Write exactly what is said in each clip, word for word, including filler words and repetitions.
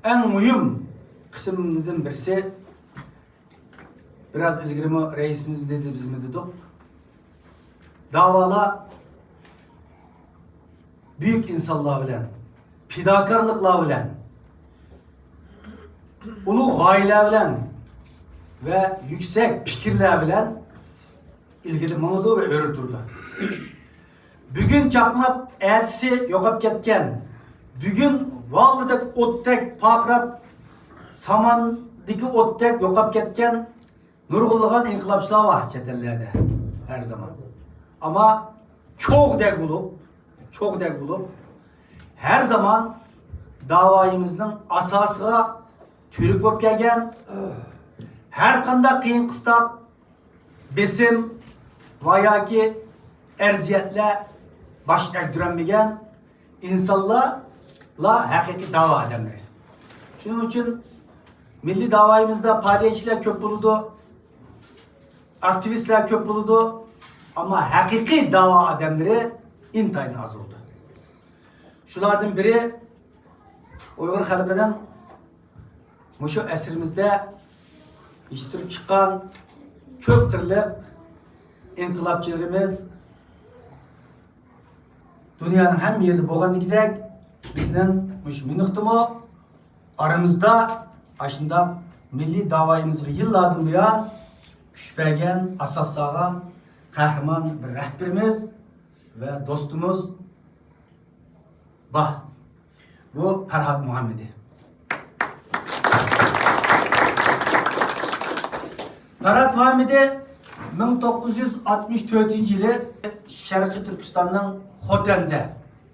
ئەڭ مۇھىم قىسىمدىن بىرسى، بىراز ئىلگىرىمۇ رەئىسىمىز دېدى، بىزمۇ دېدۇق. داۋالار بۈيۈك ئىنسانلار بىلەن، پىداكارلىقلار بىلەن، ئۇلۇغ غايىلەر بىلەن ۋە يۈكسەك پىكىرلەر بىلەن ئىلگىرى ماڭىدۇ ۋە ئۆرە تۇرىدۇ. بۈگۈن چاقناپ، ئەتىسى يوقاپ كەتكەن، بۈگۈن ۋاللىدەك ئوتتەك پارقىراپ، ساماندىكى ئوتتەك يوقاپ كەتكەن نۇرغۇنلىغان ئىنقىلابچىلار بار چەت ئەللەردە ھەر زامان. ئەمما چوغدەك بولۇپ، چوغدەك بولۇپ، ھەر زامان داۋايىمىزنىڭ ئاساسىغا تۈۋرۈك بولۇپ كەلگەن، ھەر قانداق قىيىن-قىستاق، بېسىم ۋە ياكى ئەرزىيەتلەر باش ئەگدۈرەلمىگەن ئىنسانلارلا ھەقىقىي داۋا ئادەملىرى. شۇنىڭ ئۈچۈن مىللىي داۋايىمىزدا پائالىيەتچىلەر كۆپ بولىدۇ، ئاكتىۋىستلار كۆپ بولىدۇ، ئەمما ھەقىقىي داۋا ئادەملىرى ئىنتايىن ئاز بولىدۇ. شۇلاردىن بىرى ئۇيغۇر خەلقىنىڭ مۇشۇ ئەسرىمىزدە يېتىشتۈرۈپ چىققان كۆپ قىرلىق ئىنقىلابچىلىرىمىز، دۇنيانىڭ ھەممە يېرىدە بولغاندىكىدەك، بىزنىڭ مۇشۇ مىنۇقتىمۇ ئارىمىزدا ئاشۇنداق مىللىي داۋايىمىزغا يىللاردىن بۇيان كۈچ بەرگەن، ئاساس سالغان قەھرىمان بىر رەھبىرىمىز ۋە دوستىمىز بار. بۇ پەرھات مۇھەممىدى. پەرھات مۇھەممىدى مىڭ توققۇز يۈز ئاتمىش تۆتىنچى يىلى شەرقىي تۈركىستاننىڭ خوتەندە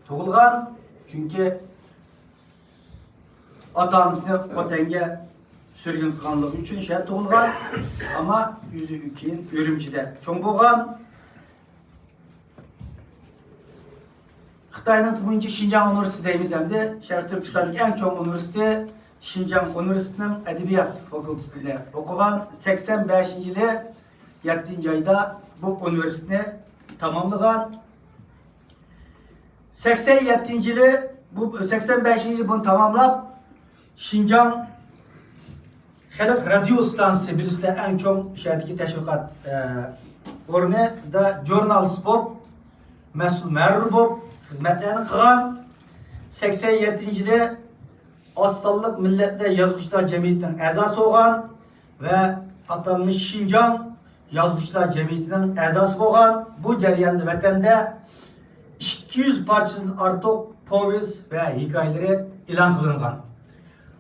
تۇغۇلغان. چۈنكى ئاتا-ئانىسىنى خوتەنگە سۈرگۈن قىلغانلىقى ئۈچۈن شۇ يەردە تۇغۇلغان. ئەمما ئۆزى كېيىن ئۈرۈمچىدە چوڭ بولغان. خىتاينىڭ تۇنجى شىنجاڭ ئۇنىۋېرسىتېتى دەيمىز ئەمدى. شەرقىي تۈركىستاندىكى ئەڭ چوڭ ئۇنىۋېرسىتېت، شىنجاڭ ئۇنىۋېرسىتېتىنىڭ ئەدەبىيات فاكۇلتېتىدا ئوقۇغان. سەكسەن بەشىنچى يىلى يەتتىنچى ئايدا بۇ ئۇنىۋېرسىتېتنى تاماملىغان. سەكسەن يەتتىنچى يىلى، بۇ، سەكسەن بەشىنچى يىلى بۇنى تاماملاپ، شىنجاڭ خەلق رادىيو ئىستانسىسى، بىلىسىلەر، ئەڭ چوڭ شۇ يەردىكى تەشۋىقات، ئە، ئورنىدا ژۇرنالىست بولۇپ، مەسئۇل مۇھەررىر بولۇپ خىزمەتلەرنى قىلغان. سەكسەن يەتتىنچى يىلى ئاز سانلىق مىللەتلەر يازغۇچىلار جەمئىيىتىنىڭ ئەزاسى بولغان ۋە ئاتالمىش شىنجاڭ يازغۇچىلار جەمئىيىتىنىڭ ئەزاسى بولغان. بۇ جەرياندا ۋەتەندە ئىككى يۈز پارچىدىن ئارتۇق پوۋېست ۋە ھېكايىلىرى ئېلان قىلىنغان.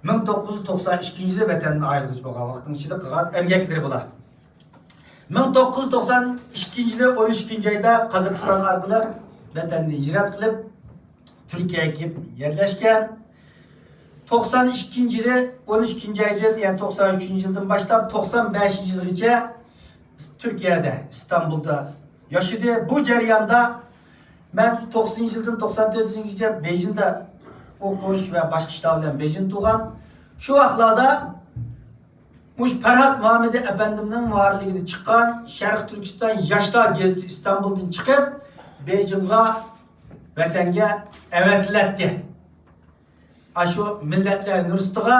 مىڭ توققۇز يۈز توقسان ئىككىنچى يىلى ۋەتەندىن ئايرىلغۇچە بولغان ۋاقىتنىڭ ئىچىدە قىلغان ئەمگەكلىرى بۇلار. مىڭ توققۇز يۈز توقسان ئىككىنچى يىلى ئون ئۈچىنچى ئايدا قازاقىستان ئارقىلىق ۋەتەندىن ھىجرەت قىلىپ، تۈركىيەگە كېلىپ يەرلەشكەن. توقسان ئىككىنچى يىلى، ئون ئىككىنچى ئايدىن، يەنى توقسان ئۈچىنچى يىلدىن باشلاپ توقسان بەشىنچى يىلغىچە تۈركىيەدە، ئىستانبۇلدا ياشىدى. بۇ جەرياندا مەن توقسىنىنچى يىلدىن توقسان تۆتىنچى يىلغىچە بېيجىڭدا ئوقۇش ۋە باشقا ئىشلار بىلەن بېيجىڭدا تۇرغان. شۇ ۋاقىتلاردا مۇشۇ پەرھات مۇھەممىدى ئەپەندىمنىڭ مۇھەررىرلىكىدە چىققان شەرقىي تۈركىستان ياشلار گېزىتى ئىستانبۇلدىن چىقىپ، بېيجىڭغا، ۋەتەنگە ئەۋەتىلەتتى. ئاشۇ مىللەتلەر ئۇنىۋېرسىتېتىغا،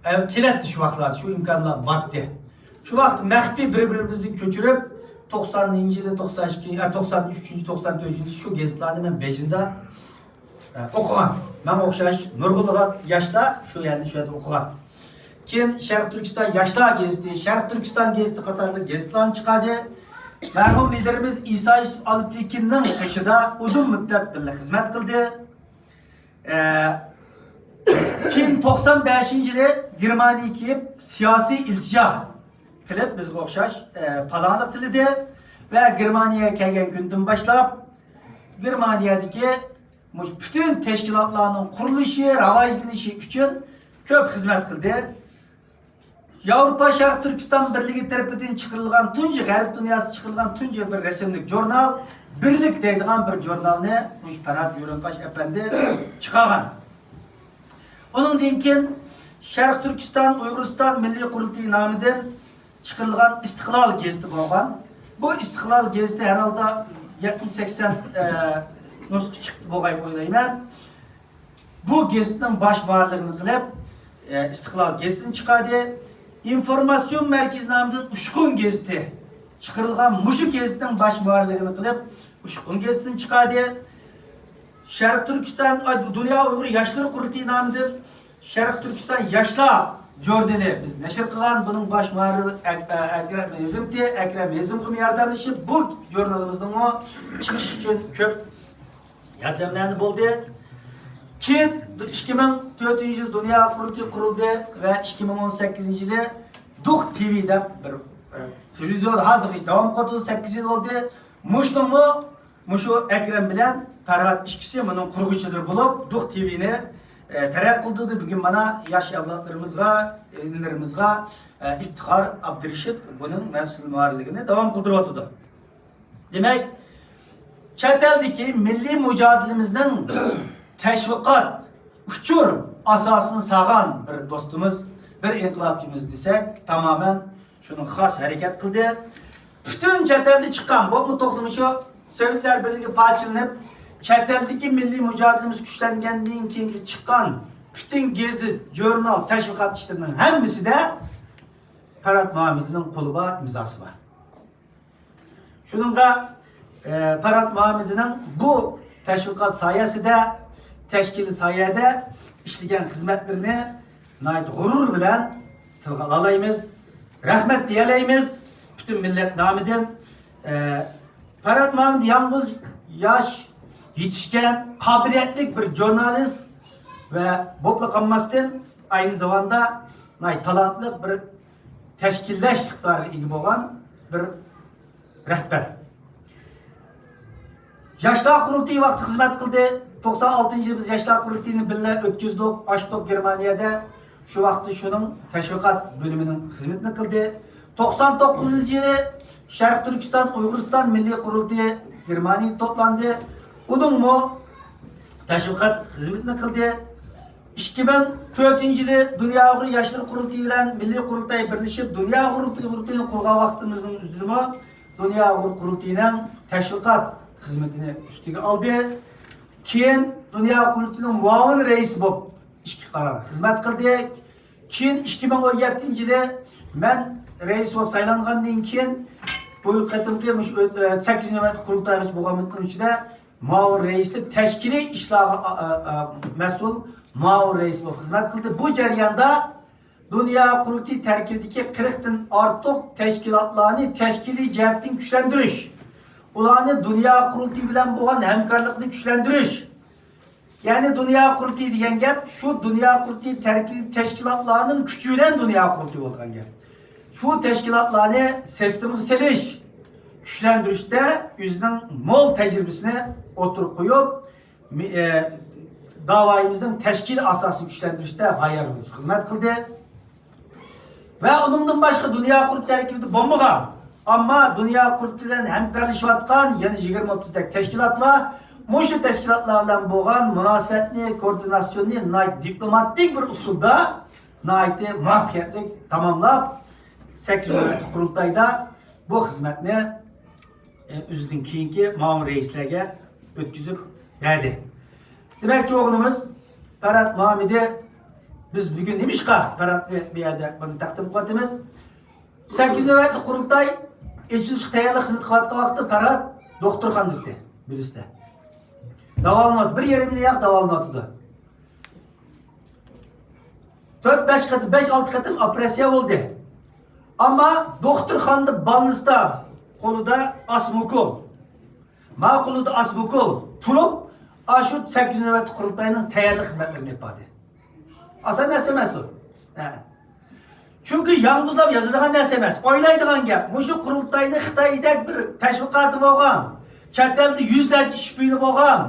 ئە، كېلەتتى شۇ ۋاقىتلاردا، شۇ ئىمكانلار بارتتى. شۇ ۋاقىت مەخپىي بىر-بىرىمىزدىن كۆچۈرۈپ، توقسانىنچى يىلى، توقسان ئىككى، ئە، توقسان ئۈچىنچى، توقسان تۆتىنچى يىلى شۇ گېزىتلارنى مەن بېيجىڭدا ئوقۇغان. ماڭا ئوخشاش نۇرغۇنلىغان ياشلار شۇ يەردە، شۇ يەردە ئوقۇغان. كېيىن شەرقىي تۈركىستان ياشلار گېزىتى، شەرقىي تۈركىستان گېزىتى قاتارلىق گېزىتلارنى چىقاردى. مەرھۇم لىدېرىمىز ئىسا يۈسۈپ ئالپتېكىننىڭ قېشىدا ئۇزۇن مۇددەت بىللە خىزمەت قىلدى. ئە، كېيىن توقسان بەشىنچى يىلى گېرمانىيەگە كېلىپ سىياسىي ئىلتىجا قىلىپ، بىزگە ئوخشاش، ئە، پالاڭلىق تىلىدى ۋە گېرمانىيەگە كەلگەن كۈندىن باشلاپ گېرمانىيەدىكى مۇشۇ پۈتۈن تەشكىلاتلارنىڭ قۇرۇلۇشى، راۋاجلىنىشى ئۈچۈن كۆپ خىزمەت قىلدى. ياۋروپا شەرقىي تۈركىستان بىرلىكى تەرىپىدىن چىقىرىلغان تۇنجى، غەرب دۇنياسى چىقىرىلغان تۇنجى بىر رەسىملىك ژۇرنال، بىرلىك دەيدىغان بىر ژۇرنالنى مۇشۇ پەرھات يورۇنقاش ئەپەندى چىقارغان. ئۇنىڭدىن كېيىن شەرقىي تۈركىستان ئۇيغۇرىستان مىللىي قۇرۇلتىيى نامىدىن چىقىرىلغان ئىستىقلال گېزىتى بولغان. بۇ ئىستىقلال گېزىتى ھەر ھالدا يەتمىش سەكسەن، ئە، نۇسخا چىقتى بولغاي ئويلايمەن. بۇ گېزىتنىڭ باش مۇھەررىرلىكىنى قىلىپ، ئىستىقلال گېزىتىنى چىقاردى. ئىنفورماتسىيون مەركىزى نامىدىن ئۇچقۇن گېزىتى چىقىرىلغان مۇشۇ گېزىتنىڭ باش مۇھەررىرلىكىنى قىلىپ، ئۇچقۇن گېزىتىنى چىقاردى. شەرقىي تۈركىستان، ئاي، دۇنيا ئۇيغۇر ياشلىرى قۇرۇلتىيى نامىدىن شەرقىي تۈركىستان ياشلار ژۇرنىلى بىز نەشر قىلغان، بۇنىڭ باش مۇھەررىرى ئەك-، ئەكرەم ھېزىمتى، ئەكرەم ھېزىمغىمۇ ياردەملىشىپ، بۇ ژۇرنىلىمىزنىڭمۇ چىقىشى ئۈچۈن كۆپ ياردەملەرنى بولدى. كېيىن ئىككى مىڭ تۆتىنچى يىل دۇنيا قۇرۇلتىيى قۇرۇلدى ۋە ئىككى مىڭ ئون سەككىزىنچى يىلى دۇخ تىۋى دەپ بىر، ئە، تېلېۋىزور ھازىرغىچە داۋام قىلىۋاتىدۇ، سەككىز يىل بولدى. مۇشۇنىڭمۇ مۇشۇ ئەكرەم بىلەن پەرھات ئىككىسى بۇنىڭ قۇرغۇچىلىرى بولۇپ، دۇخ تىۋىنى، ئە، تەرەققىي قىلدۇردى. بۈگۈن مانا ياش ئەۋلادلىرىمىزغا، ئىنىلىرىمىزغا، ئە، ئىپتىخار ئابدۇرېشىت بۇنىڭ مەسئۇل مۇھەررىرلىكىنى داۋام قىلدۇرۇۋاتىدۇ. دېمەك، چەت ئەلدىكى مىللىي مۇجادىلىمىزنىڭ تەشۋىقات، ئۇچۇر ئاساسىنى سالغان بىر دوستىمىز، بىر ئىنقىلابچىمىز دېسەك، تامامەن شۇنىڭغا خاس ھەرىكەت قىلدى. پۈتۈن چەت ئەلدە چىققان، بولۇپمۇ توقسىنىنچى سوۋېتلار بىرلىكى پارچىلىنىپ، چەت ئەلدىكى مىللىي مۇجادىلىمىز كۈچلەنگەندىن كېيىنكى چىققان پۈتۈن گېزىت، ژۇرنال، تەشۋىقات ئىشلىرىنىڭ ھەممىسىدە پەرھات مۇھەممىدىنىڭ قولى بار، ئىمزاسى بار. شۇنىڭغا، ئە، پەرھات مۇھەممىدىنىڭ بۇ تەشۋىقات ساھەسىدە، تەشكىلىي ساھەدە ئىشلىگەن خىزمەتلىرىنى ناھايىتى غۇرۇر بىلەن تىلغا ئالالايمىز، رەھمەت دېيەلەيمىز پۈتۈن مىللەت نامىدىن. ئە، پەرھات مۇھەممىد يالغۇز ياش، يېتىشكەن، قابىلىيەتلىك بىر ژۇرنالىست ۋە بولۇپلا قالماستىن، ئەينى زاماندا ناھايىتى تالانتلىق بىر تەشكىللەش ئىقتىدارىغا ئىگە بولغان بىر رەھبەر. ياشلار قۇرۇلتىيى ۋاقتى خىزمەت قىلدى. توقسان ئالتىنچى يىلى بىز ياشلار قۇرۇلتىيىنى بىللە ئۆتكۈزدۇق، ئاچتۇق گېرمانىيەدە. شۇ ۋاقىتتا شۇنىڭ تەشۋىقات بۆلۈمىنىڭ خىزمىتىنى قىلدى. توقسان توققۇزىنچى يىلى شەرقىي تۈركىستان ئۇيغۇرىستان مىللىي قۇرۇلتىيى گېرمانىيەدە توپلاندى. ئۇنىڭمۇ تەشۋىقات خىزمىتىنى قىلدى. ئىككى مىڭ تۆتىنچى يىلى دۇنيا ئۇيغۇر ياشلىرى قۇرۇلتىيى بىلەن مىللىي قۇرۇلتاي بىرلىشىپ، دۇنيا ئۇيغۇر قۇرۇلتىيىنى قۇرغان ۋاقتىمىزنىڭ ئۆزىدىمۇ دۇنيا ئۇيغۇر قۇرۇلتىيىنىڭ تەشۋىقات خىزمىتىنى ئۈستىگە ئالدى. كېيىن دۇنيا قۇرۇلتىيىنىڭ مۇئاۋىن رەئىسى بولۇپ ئىككى قارار خىزمەت قىلدى. كېيىن ئىككى مىڭ ئون يەتتىنچى يىلى مەن رەئىس بولۇپ سايلانغاندىن كېيىن، بۇ قېتىمقى مۇشۇ ئۆت-، ئە، سەككىزىنچى نۆۋەتلىك قۇرۇلتايغىچە بولغان مۇددەتنىڭ ئىچىدە مۇئاۋىن رەئىسلىك تەشكىلىي ئىشلارغا، ئا، ئا، ئا، مەسئۇل مۇئاۋىن رەئىس بولۇپ خىزمەت قىلدى. بۇ جەرياندا دۇنيا قۇرۇلتىيى تەركىبىدىكى قىرىقتىن ئارتۇق تەشكىلاتلارنى تەشكىلىي جەھەتتىن كۈچلەندۈرۈش، ئۇلارنى دۇنيا قۇرۇلتىيى بىلەن بولغان ھەمكارلىقنى كۈچلەندۈرۈش، يەنى دۇنيا قۇرۇلتىيى دېگەن گەپ شۇ دۇنيا قۇرۇلتىيى تەركىبىدىكى تەشكىلاتلارنىڭ كۈچى بىلەن دۇنيا قۇرۇلتىيى بولىدىغان گەپ. شۇ تەشكىلاتلارنى سىستېمىغا سېلىش، كۈچلەندۈرۈشتە ئۆزىنىڭ مول تەجرىبىسىنى ئوتتۇرىغا قويۇپ، مى-، ئە، داۋايىمىزنىڭ تەشكىلىي ئاساسىنى كۈچلەندۈرۈشتە غايەت خىزمەت قىلدى. ۋە ئۇنىڭدىن باشقا دۇنيا قۇرۇلتىيى تەركىبىدە بولمىغان، ئەمما دۇنيا قۇرۇلتىيى بىلەن ھەمكارلىشىۋاتقان يەنە يىگىرمە ئوتتۇزدەك تەشكىلات بار. مۇشۇ تەشكىلاتلار بىلەن بولغان مۇناسىۋەتنى، كوئوردىناتسىيوننى ناھايىتى دىپلوماتىك بىر ئۇسۇلدا ناھايىتى مۇۋەپپەقىيەتلىك تاماملاپ، سەككىزىنچى نۆۋەتلىك قۇرۇلتايدا بۇ خىزمەتنى ئۆزىدىن كېيىنكى مۇئاۋىن رەئىسلەرگە ئۆتكۈزۈپ بەردى. دېمەكچى بولغىنىمىز، پەرھات مۇھەممىدى، بىز بۈگۈن نېمىشقا پەرھاتنى بۇ يەردە بۇنى تەقدىم قىلىۋاتىمىز؟ سەككىز نۆۋەتلىك قۇرۇلتاي ئېچىلىشقا تەييارلىق خىزمىتى قىلىۋاتقان ۋاقىتتا پەرھات دوختۇرخانىدا ئىدى، بىلىسىلەر. داۋالىنىۋاتىدۇ، بىر يېرىمدىن ياق داۋالىنىۋاتىدۇ. تۆت، بەش قېتىم، بەش، ئالتە قېتىم ئوپېراتسىيە بولدى. ئەمما دوختۇرخانىدا، بالنىستا قولىدا ئاسما ئوكۇل، ما قولىدا ئاسما ئوكۇل تۇرۇپ، ئاشۇ سەككىز نۆۋەتلىك قۇرۇلتاينىڭ تەييارلىق خىزمەتلىرىنى ئېلىپ باردى. ئاسان نەرسە ئەمەس ئۇ. ھە. چۈنكى يالغۇزلاپ يازىدىغان نەرسە ئەمەس، ئويلايدىغان گەپ. مۇشۇ قۇرۇلتاينى خىتايدەك بىر تەشۋىقاتى بولغان، چەت ئەلدە يۈزلەرچە ئىشپىلى بولغان،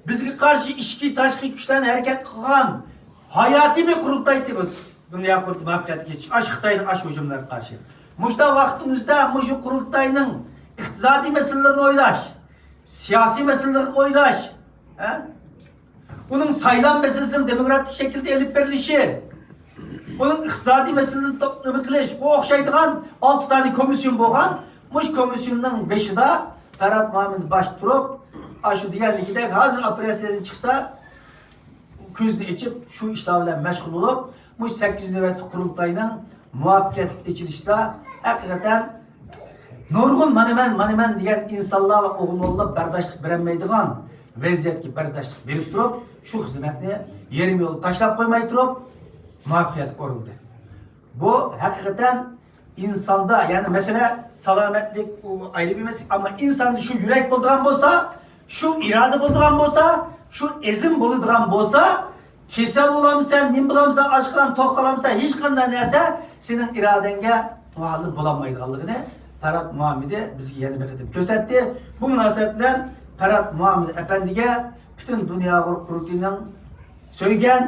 بىزگە قارشى ئىچكى، تاشقى كۈچلەرنى ھەرىكەت قىلغان ھاياتىي بىر قۇرۇلتايتى بۇ. دۇنيا قۇرۇلتىيى مۇۋەپپەقىيەتكە يېتىش، ئاشۇ خىتاينىڭ ئاشۇ ھۇجۇملىرىغا قارشى. مۇشۇنداق ۋاقتىمىزدا مۇشۇ قۇرۇلتاينىڭ ئىقتىسادىي مەسىلىلىرىنى ئويلاش، سىياسىي مەسىلىلىرىنى ئويلاش، ھە؟ ئۇنىڭ سايلام مەسىلىسىنىڭ دېموكراتىك شەكىلدە ئېلىپ بېرىلىشى، ئۇنىڭ ئىقتىسادىي مەسىلىنى توپ-، نېمە قىلىش، بۇ ئوخشايدىغان ئالتە دانە كومىسسىيون بولغان. مۇشۇ كومىسسىيوننىڭ بېشىدا پەرھات مۇھەممەد باش تۇرۇپ، ئاشۇ دېگەنلىكىدەك ھازىر ئوپېراتسىيەدىن چىقسا، كۆزىنى ئېچىپ، شۇ ئىشلار بىلەن مەشغۇل بولۇپ، مۇشۇ سەككىزىنچى نۆۋەتلىك قۇرۇلتاينىڭ مۇۋەپپەقىيەتلىك ئېچىلىشىدا ھەقىقەتەن نۇرغۇن مانا مەن، مانا مەن دېگەن ئىنسانلار ۋە ئوغۇل-ئوغۇللار بەرداشلىق بېرەلمەيدىغان ۋەزىيەتكە بەرداشلىق بېرىپ تۇرۇپ، شۇ خىزمەتنى يېرىم يولدا تاشلاپ قويماي تۇرۇپ، مۇۋەپپەقىيەتكە ئورۇلدى. بۇ ھەقىقەتەن ئىنساندا، يەنى مەسىلە، سالامەتلىك ئۇ ئايرى بىر مەسىلە، ئەمما ئىنساندا شۇ يۈرەك بولىدىغان بولسا، شۇ ئىرادە بولىدىغان بولسا، شۇ ئەزىم بولىدىغان بولسا، كېسەل بولامسەن، نېمە بولامسەن، ئاچ قالام، توق قالامسەن، ھېچقانداق نەرسە سېنىڭ ئىرادەڭگە مۇخالىپ بولالمايدىغانلىقىنى پەرھات مۇھەممىدى بىزگە يەنە بىر قېتىم كۆرسەتتى. بۇ مۇناسىۋەت بىلەن پەرھات مۇھەممىدى ئەپەندىگە پۈتۈن دۇنيا ئۇيغۇر قۇرۇلتىيىنىڭ سۆيگەن،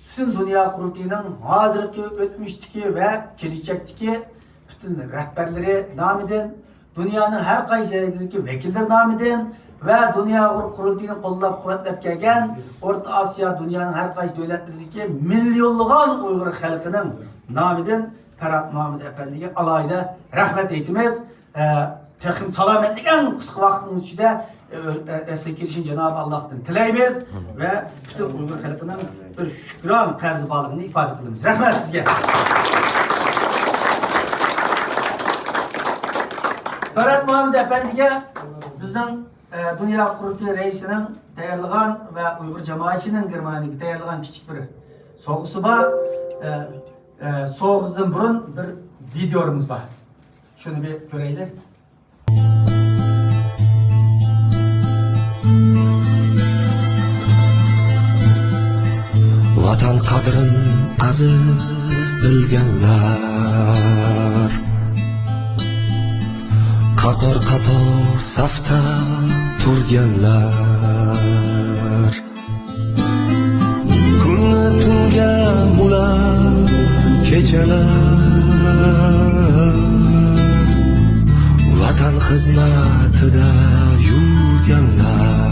پۈتۈن دۇنيا قۇرۇلتىيىنىڭ ھازىرقى، ئۆتمۈشتىكى ۋە كېلىچەكتىكى پۈتۈن رەھبەرلىرى نامىدىن، دۇنيانىڭ ھەر قايسى جايلىرىدىكى ۋەكىللىرى نامىدىن ۋە دۇنيا ئۇيغۇر قۇرۇلتىيىنى قوللاپ-قۇۋۋەتلەپ كەلگەن ئورتا ئاسىيا، دۇنيانىڭ ھەر قايسى دۆلەتلىرىدىكى مىليونلىغان ئۇيغۇر خەلقىنىڭ نامىدىن پەرھات مۇھەممەد ئەپەندىگە ئالاھىدە رەھمەت ئېيتىمىز. ئە، تېخىمۇ سالامەتلىك ئەڭ قىسقا ۋاقىتنىڭ ئىچىدە، ئە، ئە، ئەسلىگە كېلىشىنى جانابى ئاللاھتىن تىلەيمىز ۋە پۈتۈن ئۇيغۇر خەلقىنىڭ بىر شۈكرانە قەرزى بارلىقىنى ئىپادە قىلىمىز. رەھمەت سىزگە. پەرھات مۇھەممەد ئەپەندىگە بىزنىڭ، ئە، دۇنيا قۇرۇلتىيى رەئىسىنىڭ تەييارلىغان ۋە ئۇيغۇر جامائىتىنىڭ گېرمانىيەگە تەييارلىغان كىچىك بىر سوۋغىسى بار. ئە، ئە، سوۋغىسىدىن بۇرۇن بىر ۋىدېئولىرىمىز بار. شۇنى بىر كۆرەيلى. ۋاتان قەدرىن ئەزىز بىلگەنلەر، قاتار-قاتار سەپتە تۇرگەنلەر. كۈننى تۈنگە ئۇلاپ كېچىلەر، ۋەتەن خىزمىتىدە يۈرگەنلەر.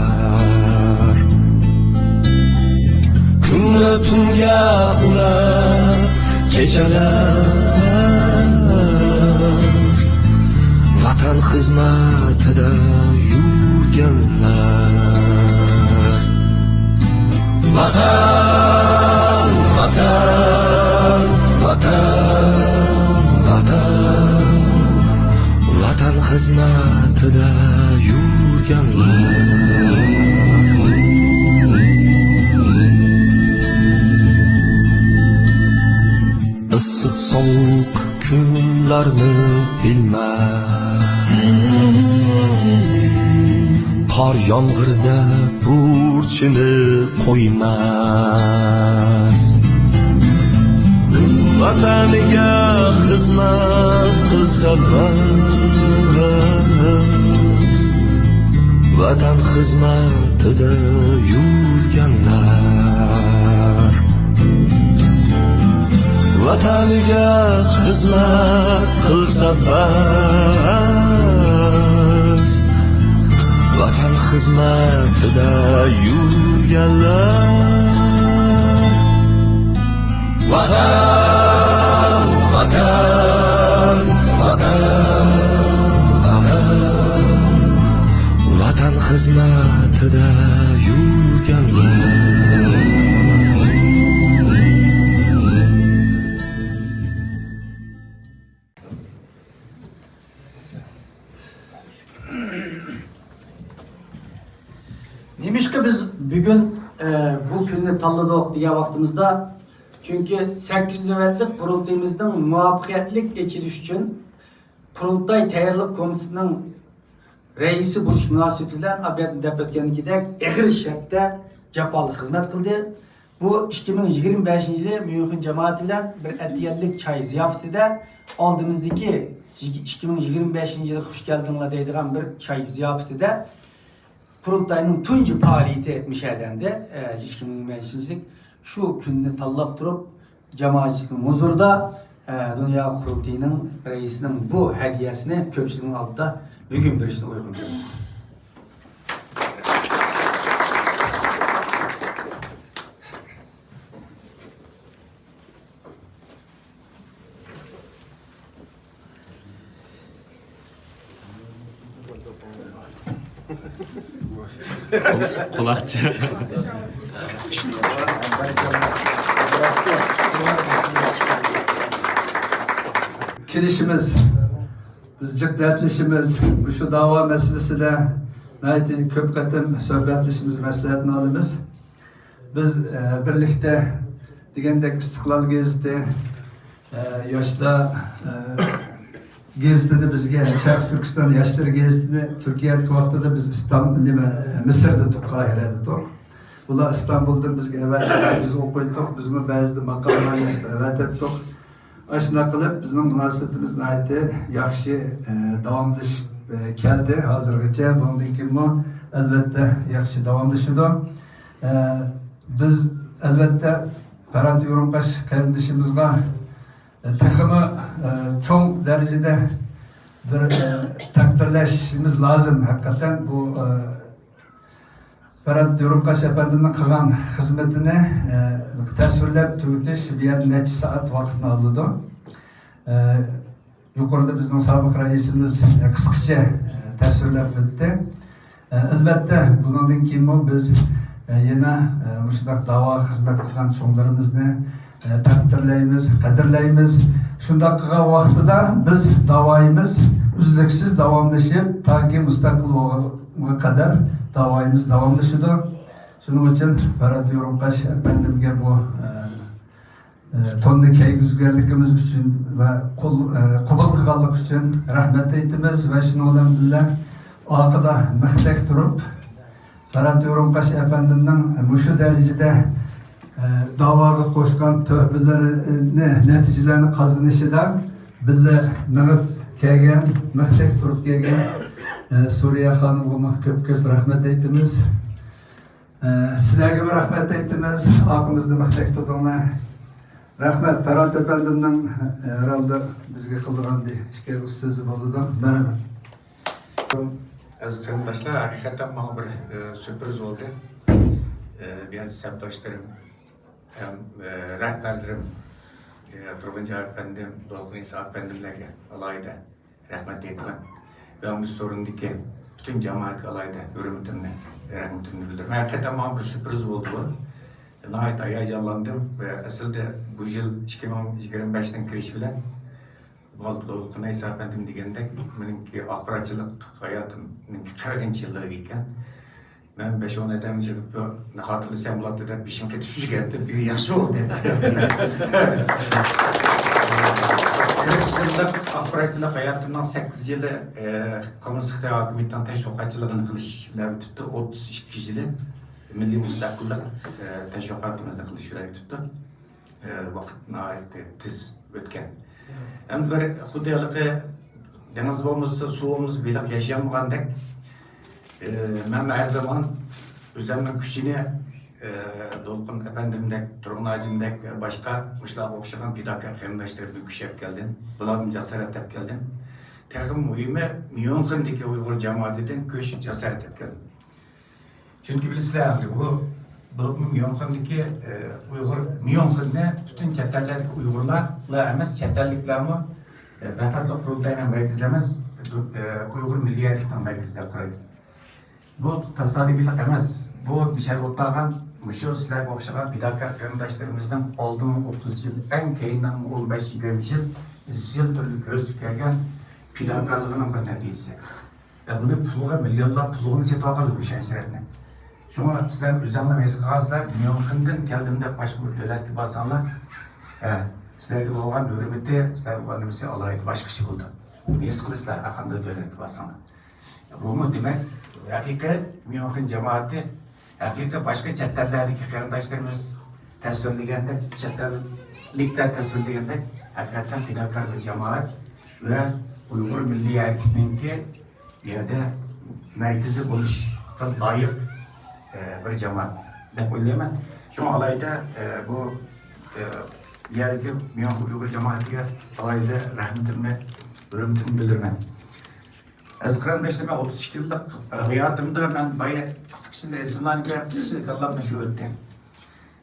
كۈننى تۈنگە ئۇلاپ كېچىلەر، ۋەتەن خىزمىتىدە يۈرگەنلەر. ۋەتەن، ۋەتەن، ۋەتەن، ۋەتەن، ۋەتەن خىزمىتىدە يۈرگەنلەر. ئىسسىق سوغۇق كۈنلەرنى بىلمەس، قار يامغۇردا بۇرچىنى قويماس. ۋەتەنگە خىزمەت قىلسا بەس، ۋەتەن خىزمىتىدە يۈرگەنلەر. ۋەتەنگە خىزمەت قىلسا بەس، ۋەتەن خىزمىتىدە يۈرگەنلەر. ۋەتەن، ۋەتەن، ۋەتەن، ۋەتەن، ۋەتەن خىزمىتىدە يۈرگەنلەر. نېمىشقا بىز بۈگۈن، ئە، بۇ كۈننى تاللىدۇق دېگەن ۋاقتىمىزدا، چۈنكى سەككىزىنچى نۆۋەتلىك قۇرۇلتىيىمىزنىڭ مۇۋەپپەقىيەتلىك ئېچىلىشى ئۈچۈن قۇرۇلتاي تەييارلىق كومىتېتىنىڭ رەئىسى بولۇش مۇناسىۋىتى بىلەن، ئەلۋەتتە، دەپ ئۆتكەندىكىدەك، ئېغىر شەرتتە جاپالىق خىزمەت قىلدى. بۇ ئىككى مىڭ يىگىرمە بەشىنچى يىلى ميۇنخېن جامائىتى بىلەن بىر ئەتىگەنلىك چاي زىياپىتىدە، ئالدىمىزدىكى ئىككى مىڭ يىگىرمە بەشىنچى يىلى خۇش كەلدىڭلار دەيدىغان بىر چاي زىياپىتىدە قۇرۇلتاينىڭ تۇنجى پائالىيىتى ئەتمىشە دەمدە، ئە، ئىككى مىڭ يىگىرمە بەشىنچى يىلى شۇ كۈننى تاللاپ تۇرۇپ، جامائەتچىلىكنىڭ ھۇزۇرىدا، ئە، دۇنيا قۇرۇلتىيىنىڭ رەئىسىنىڭ بۇ ھەدىيەسىنى كۆپچىلىكنىڭ ئالدىدا بۈگۈن بېرىشنى ئويغا كەلدى. قۇلاقچا. كېلىشىمىز، بىز جىق دەردلىشىمىز، مۇشۇ داۋا مەسىلىسىدە ناھايىتى كۆپ قېتىم سۆھبەتلىشىمىز، مەسلىھەتنى ئالىمىز. بىز، ئە، بىرلىكتە دېگەندەك ئىستىقلال گېزىتى، ئە، ياشلار، ئە، گېزىتىنى بىزگە، شەرقىي تۈركىستان ياشلىرى گېزىتىنى تۈركىيەدىكى ۋاقتىدا بىز ئىستان-، نېمە، مىسىردا ئىدۇق، قاھىرەدە ئىدۇق. ئۇلار ئىستانبۇلدىن بىزگە ئەۋەتتى، بىز ئوقۇيتتۇق، بىزمۇ بەزىدە ماقالىلار يېزىپ ئەۋەتەتتۇق. ئاشۇنداق قىلىپ بىزنىڭ مۇناسىۋىتىمىز ناھايىتى ياخشى، ئە، داۋاملىشىپ، ئە، كەلدى ھازىرغىچە. بۇنىڭدىن كېيىنمۇ ئەلۋەتتە ياخشى داۋاملىشىدۇ. ئە، بىز ئەلۋەتتە پەرھات يۇرۇڭقاش قېرىندىشىمىزغا، ئە، تېخىمۇ، ئە، چوڭ دەرىجىدە بىر، ئە، تەقدىرلەشىمىز لازىم. ھەقىقەتەن بۇ، ئە، پەرھات يۇرۇڭقاش ئەپەندىمنىڭ قىلغان خىزمىتىنى، ئە، تەسۋىرلەپ تۈگىتىش بۇ يەردە نەچچە سائەت ۋاقىتنى ئالىدۇ. ئە، يۇقىرىدا بىزنىڭ سابىق رەئىسىمىز، ئە، قىسقىچە، ئە، تەسۋىرلەپ ئۆتتى. ئە، ئەلۋەتتە، بۇنىڭدىن كېيىنمۇ بىز، ئە، يەنە، ئە، مۇشۇنداق داۋاغا خىزمەت قىلغان چوڭلىرىمىزنى، ئە، تەقدىرلەيمىز، قەدىرلەيمىز. شۇنداق قىلغان ۋاقتىدا بىز داۋايىمىز ئۈزلۈكسىز داۋاملىشىپ، تاكى مۇستەقىل بولغانغا قەدەر داۋايىمىز داۋاملىشىدۇ. شۇنىڭ ئۈچۈن پەرھات يۇرۇڭقاش ئەپەندىمگە بۇ، ئە، ئە، توننى كىيگۈزگەنلىكىمىز ئۈچۈن ۋە قول-، ئە، قوبۇل قىلغانلىقى ئۈچۈن رەھمەت ئېيتىمىز ۋە شۇنىڭ بىلەن بىللە ئارقىدا مىختەك تۇرۇپ، پەرھات يۇرۇڭقاش ئەپەندىمنىڭ مۇشۇ دەرىجىدە، ئە، داۋاغا قوشقان تۆھپىلىرىنى، نەتىجىلەرنى قازىنىشىدا بىللە مېڭىپ كەلگەن، مىختەك تۇرۇپ كەلگەن، ئە، سۈرىيە خانىمغىمۇ كۆپ-كۆپ رەھمەت ئېيتىمىز. ئە، سىلەرگىمۇ رەھمەت ئېيتىمىز، ئارقىمىزدا مىختەك تۇردۇڭلار. رەھمەت، پەرھات ئەپەندىمنىڭ، ئە، ھەرھالدا بىزگە قىلىدىغان بىر ئىككى ئېغىز سۆزى بولىدۇ. مەرھەمەت. ئەزىز قېرىنداشلار، ھەقىقەتەن ماڭا بىر، ئە، سۈرپرىز بولدى. ئە، بۇ يەردە سەپداشلىرىم ھەم، ئە، رەھبەرلىرىم، ئە، تۇرغۇنجان ئەپەندىم، دولقۇن ئىسا ئەپەندىملەرگە ئالاھىدە رەھمەت ئېيتىمەن. ۋە مۇشۇ سورۇندىكى پۈتۈن جامائەتكە ئالاھىدە ھۆرمىتىمنى، رەھمىتىمنى بىلدۈرىمەن. ھەقىقەتەن ماڭا بىر سۈرپرىز بولدى بۇ. ناھايىتى ھاياجانلاندىم ۋە ئەسلىدە بۇ يىل ئىككى مىڭ يىگىرمە بەشنىڭ كىرىشى بىلەن بالدۇر قۇنايسى ئەپەندىم دېگەندەك، مېنىڭكى ئاخباراتچىلىق ھاياتىمنىڭ قىرىقىنچى يىللىرى ئىكەن. مەن بەش-ئون ئادەم يىغىپ، بۇنى خاتىرىلىسەم بولاتتى دەپ، بېشىم قېتىپ چۈشۈپ كەتتىم. بۈگۈن ياخشى بولدى. قىرىق يىللىق ئاخباراتچىلىق ھاياتىمنىڭ سەككىز يىلى، ئە، كوممۇنىست خىتاي ھاكىمىيىتىنىڭ تەشۋىقاتچىلىقىنى قىلىش بىلەن ئۆتۈپتۇ. ئوتتۇز ئىككى يىلى مىللىي مۇستەقىللىق، ئە، تەشۋىقاتىمىزنى قىلىش بىلەن ئۆتۈپتۇ. ئە، ۋاقىت ناھايىتى تېز ئۆتكەن. ئەمدى بىر خۇددى ھېلىقى دېڭىز بولمىسا، سۇ بولمىسا، بېلىق ياشىيالمىغاندەك، ئە، مەن ھەر زامان ئۆزۈمنىڭ كۈچىنى، ئە، دولقۇن ئەپەندىمدەك، تۇرغۇن ھاجىمدەك ۋە باشقا مۇشۇلارغا ئوخشىغان پىداكار قېرىنداشلىرىمدىن كۈچەپ كەلدىم. بۇلاردىن جاسارەت تېپىپ كەلدىم. تېخىمۇ مۇھىمى، ميۇنخېندىكى ئۇيغۇر جامائىتىدىن كۈچ، جاسارەت تېپىپ كەلدىم. چۈنكى بىلىسىلەر، ئەمدى بۇ، بولۇپمۇ ميۇنخېندىكى، ئە، ئۇيغۇر، ميۇنخېننى پۈتۈن چەت ئەللەردىكى ئۇيغۇرلارلا ئەمەس، چەت ئەللىكلەرمۇ، ئە، پەقەتلا قۇرۇلتاينىڭ مەركىزى ئەمەس، ئە، ئۇيغۇر مىللىي ھەرىكىتىنىڭ مەركىزى دەپ قارايدۇ. بۇ تاسادىپىيلىق ئەمەس. بۇ بىشارەت ئولتۇرغان مۇشۇ سىلەرگە ئوخشىغان پىداكار قېرىنداشلىرىمىزنىڭ ئالدىنقى ئوتتۇز يىل، ئەڭ كەينىدىن ئون بەش يىگىرمە يىل ئىزچىل تۈردە كۆرسىتىپ كەلگەن پىداكارلىقىنىڭ بىر نەتىجىسى. ۋە بۇنى پۇلغا، مىليونلاپ پۇلغىمۇ سېتىۋالغانلار بۇ شان-شەرەپنى. شۇڭا سىلەر ئۆزۈڭلار ھېس قىلغانسىلەر، ميۇنخېندىن كەلدىم دەپ باشقا بىر دۆلەتكە بارساڭلار، ھە، سىلەرگە بولغان ھۆرمىتى، سىلەرگە بولغان نېمىسى ئالاھىدە باشقىچە بولىدۇ. ھېس قىلىسىلەر، ھەر قانداق دۆلەتكە بارساڭلار. بۇمۇ دېمەك، ھەقىقىي ميۇنخېن جامائىتى، ھەقىقىي باشقا چەت ئەللەردىكى قېرىنداشلىرىمىز تەسۋىرلىگەندەك، چەت ئەللىكلەر تەسۋىرلىگەندەك، ھەقىقەتەن پىداكار بىر جامائەت ۋە ئۇيغۇر مىللىي ھەرىكىتىنىڭكى بۇ يەردە مەركىزى بولۇشقا لايىق، ئە، بىر جامائەت دەپ ئويلايمەن. شۇڭا ئالاھىدە، ئە، بۇ، ئە، يەردىكى ميۇنخېن ئۇيغۇر جامائىتىگە ئالاھىدە رەھمىتىمنى، ھۆرمىتىمنى بىلدۈرىمەن. ئەزىز قېرىنداشلار، مەن ئوتتۇز ئىككى يىللىق ھاياتىمدا مەن بايا قىسقىچە ئېسىملەرنى كەلتۈرسە، كاللامدىن شۇ ئۆتتى.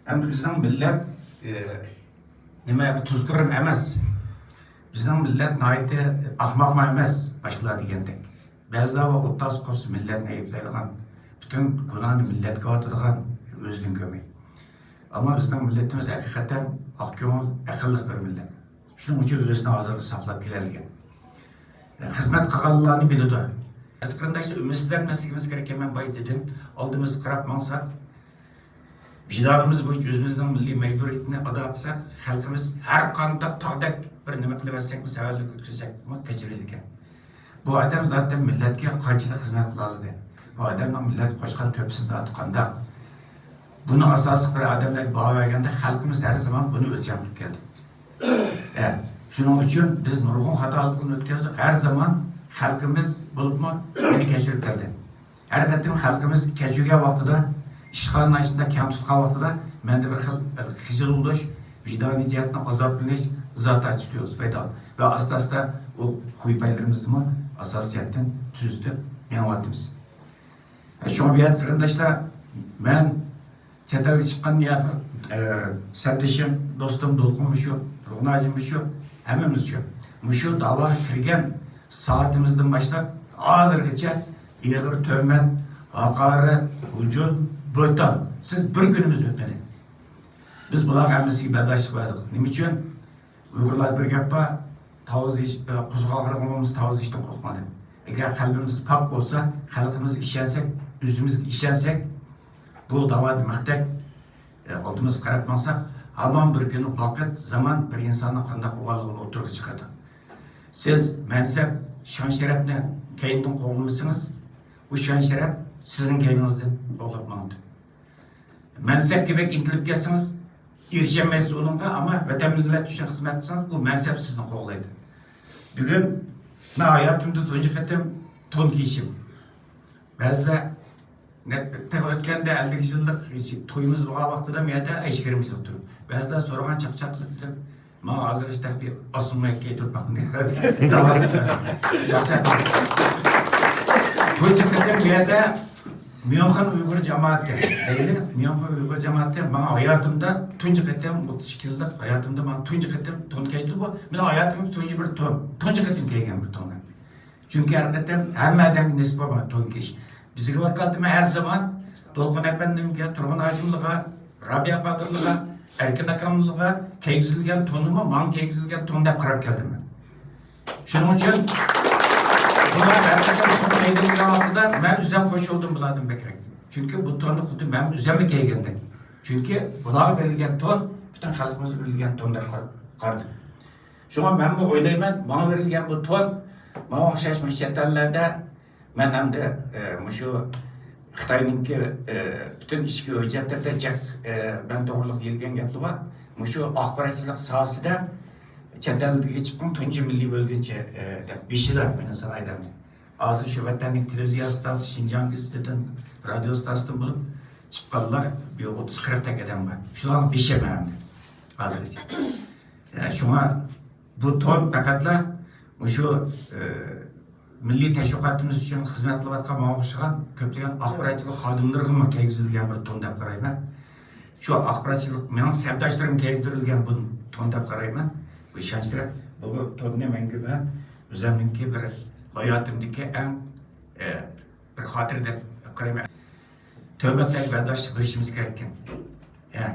ئەمدى بىزنىڭ مىللەت، ئى، نېمە، بىر تۇزكورمۇ ئەمەس. بىزنىڭ مىللەت ناھايىتى ئاخماقمۇ ئەمەس، باشقىلار دېگەندەك. بەزىلەر بار، ئوتتاز قوپسا مىللەتنى ئەيىبلەيدىغان، پۈتۈن گۇناھنى مىللەتكە ئاتىدىغان، ئۆزىدىن كۆرمەي. ئەمما بىزنىڭ مىللىتىمىز ھەقىقەتەن ئاق كۆڭۈل، ئەقىللىق بىر مىللەت. شۇنىڭ ئۈچۈن ئۆزىنى ھازىرغىچە ساقلاپ كېلەلىگەن. خىزمەت قىلغانلارنى بىلىدۇ. ئەزىز قېرىنداشلار، ئۈمىدسىزلەنمەسلىكىمىز كېرەك. مەن بايا دېدىم، ئالدىمىزغا قاراپ ماڭساق، ۋىجدانىمىز بويىچە ئۆزىمىزنىڭ مىللىي مەجبۇرىيىتىنى ئادا قىلساق، خەلقىمىز ھەر قانداق تاغدەك بىر نېمە قىلىۋەتسەكمۇ، سەۋەنلىك ئۆتكۈزسەكمۇ كەچۈرىدىكەن. بۇ ئادەم زاتەن مىللەتكە قانچىلىك خىزمەت قىلالىدى؟ بۇ ئادەمنىڭ مىللەتكە قوشقان تۆھپىسى زاتى قانداق؟ بۇنى ئاساسلىق بىر ئادەملەرگە باھا بەرگەندە، خەلقىمىز ھەر زامان بۇنى ئۆلچەم قىلىپ كەلدى. ھە، شۇنىڭ ئۈچۈن بىز نۇرغۇن خاتالىقلارنى ئۆتكۈزدۇق. ھەر زامان خەلقىمىز بولۇپمۇ مېنى كەچۈرۈپ كەلدى. ھەر قېتىم خەلقىمىز كەچۈرگەن ۋاقتىدا، ئىشخانىنى ئاشۇنداق كەڭ تۇتقان ۋاقتىدا مەندە بىر خىل خىجىل بولۇش، ۋىجدانىي جەھەتتىن ئازابلىنىش، زاتى تۇيغۇسى پەيدا بولدى. ۋە ئاستا-ئاستا ئۇ خۇي-پەيلىرىمىزنىمۇ ئاساسىيەتتىن تۈزىتىپ مېڭىۋاتىمىز. شۇڭا بۇ يەردە قېرىنداشلار، مەن چەت ئەلگە چىققان يا بىر، ئە، سەپدىشىم، دوستۇم دولقۇن مۇشۇ، تۇرغۇن ھاجى مۇشۇ، ھەممىمىز شۇ. مۇشۇ داۋاغا كىرگەن سائىتىمىزدىن باشلاپ ھازىرغىچە ئېغىر تۆھمەت، ھاقارەت، ھۇجۇم، بۆھتان. سىز بىر كۈنىمىز ئۆتمىدى. بىز بۇلارغا ھەممىسىگە بەرداشلىق بەردۇق. نېمە ئۈچۈن؟ ئۇيغۇرلاردا بىر گەپ بار، تاۋۇز ھېچ، قوزغالغان ئوڭىمىز تاۋۇز ھېچتىن قورقمىدى. ئەگەر قەلبىمىز پاك بولسا، خەلقىمىزگە ئىشەنسەك، ئۆزىمىزگە ئىشەنسەك، بۇ داۋادا مىختەك، ئالدىمىزغا قاراپ ماڭساق، ھامان بىر كۈنى ۋاقىت، زامان بىر ئىنساننى قانداق قىلغانلىقىنى ئوتتۇرىغا چىقىرىدۇ. سىز مەنسەپ، شان-شەرەپنى كەينىدىن قوغلىمىسىڭىز، بۇ شان-شەرەپ سىزنىڭ كەينىڭىزدىن قوغلاپ ماڭىدۇ. مەنسەپكە بەك ئىنتىلىپ كەتسىڭىز، ئېرىشەلمەيسىز ئۇنىڭغا، ئەمما ۋەتەن مىللەت ئۈچۈن خىزمەت قىلسىڭىز، ئۇ مەنسەپ سىزنى قوغلايدۇ. بۈگۈن مەن ھاياتىمدا تۇنجى قېتىم تون كىيىشىم. بەزىلەر نە-، تېخى ئۆتكەندە ئەللىك يىللىق تويىمىز بولغان ۋاقتىدا مەن يەردە ئەشكىرىمىز ئولتۇرۇپ، بەزىلەر سورىغان چاقچاق قىلىپ دېدىم. ماڭا ھازىر ئىشتەك بىر ئاسمىمايكا كىيدۈرۈپ باقمىدى. داۋام. چاقچاق قىلىپ. تۇنجى قېتىم بۇ يەردە ميۇنخېن ئۇيغۇر جامائىتى دەيلى، ميۇنخېن ئۇيغۇر جامائىتى ماڭا ھاياتىمدا تۇنجى قېتىم، ئوتتۇز ئىككى يىللىق ھاياتىمدا ماڭا تۇنجى قېتىم تون كىيدۈردى. بۇ مېنىڭ ھاياتىمدا تۇنجى بىر تون، تۇنجى قېتىم كىيگەن بىر تون. چۈنكى ھەر قېتىم ھەممە ئادەمگە نېسىپ بولمايدۇ تون كىيىش. بىزگە ۋاكالىتىمەن ھەر زامان دولقۇن ئەپەندىمگە، تۇرغۇن ھاجىملىغا، رابىيە قادىرلىغا، ئەركىن ئاكاملىغا كىيگۈزۈلگەن توننىمۇ ماڭا كىيگۈزۈلگەن تون دەپ قاراپ كەلدىم مەن. شۇنىڭ ئۈچۈن بۇلار ھەر قېتىم تون كىيدۈرگەن ۋاقتىدا مەن ئۆزۈم خوش بولدۇم بۇلاردىن بەكرەك. چۈنكى بۇ توننى خۇددى مەن ئۆزۈممۇ كىيگەندەك. چۈنكى بۇلارغا بېرىلگەن تون پۈتۈن خەلقىمىزگە بېرىلگەن تون دەپ قار-، قارىدىم. شۇڭا مەنمۇ ئويلايمەن، ماڭا بېرىلگەن بۇ تون، ماڭا ئوخشاش مۇشۇ چەت ئەللەردە مەن ئەمدى، ئە، مۇشۇ خىتاينىڭكى، ئە، پۈتۈن ئىچكى ھۆججەتلىرىدە جەك، ئە، مەن توغرىلىق يۈرگەن گەپلىرى بار. مۇشۇ ئاخباراتچىلىق ساھەسىدە چەت ئەلگە چىققان تۇنجى مىللىي بۆلگۈنچى، ئە، دەپ بېشىدا مېنى سانايدۇ ئەمدى. ھازىر شۇ ۋەتەننىڭ تېلېۋىزىيە ئىستانسىسى، شىنجاڭ گېزىتىدىن، رادىيو ئىستانسىسىدىن بولۇپ چىققانلار بىر ئوتتۇز قىرىقتەك ئادەم بار. شۇلارنىڭ بېشى مەن ھازىرغىچە. ئە، شۇڭا بۇ تون پەقەتلا مۇشۇ، ئە، مىللىي تەشۋىقاتىمىز ئۈچۈن خىزمەت قىلىۋاتقان ماڭا ئوخشىغان كۆپلىگەن ئاخباراتچىلىق خادىملىرىغىمۇ كىيگۈزۈلگەن بىر تون دەپ قارايمەن. شۇ ئاخباراتچىلىق، مېنىڭ سەپداشلىرىم كىيدۈرۈلگەن بۇ تون دەپ قارايمەن. بۇ ئىشەنچ تەرەپ، بۇ توننى مەڭگۈ مەن ئۆزۈمنىڭكى بىر ھاياتىمدىكى ئەڭ، ئە، بىر خاتىرە دەپ قارايمەن. تۆھمەتلەرگە بەرداشلىق بېرىشىمىز كېرەككەن. ھە.